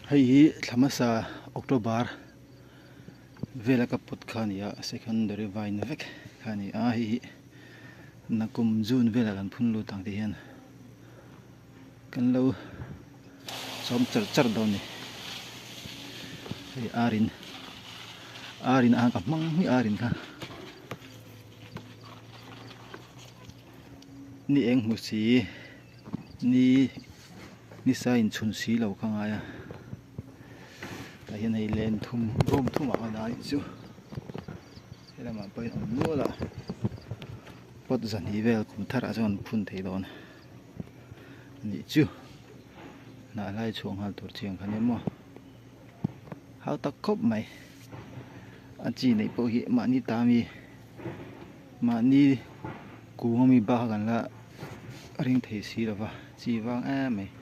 Hei hi thla hmasa October vela ka put kha a ni a secondary vine vek kha a ni a hei hi nakum June velah kan phun lut ang tih hian kan lo chawm char char dawn a ni hei arin arin a ka hmang hmiah arin kha ni eng hmu si. Ni nisa inchhun si lo ka ngai a tah hian hei len thum room thum ah a dah anih chu helamah pawh hian awm nual a pot zahnih vel kum thar ah chuan an phun thei dawn anih chu hnah lai chhuah nghal tur chiang kha nia maw hau tak khawp mai a chi neih pawh hi mahni ta ami mahni kung ami bak kha kan la ring thei si lova chi vang em mai.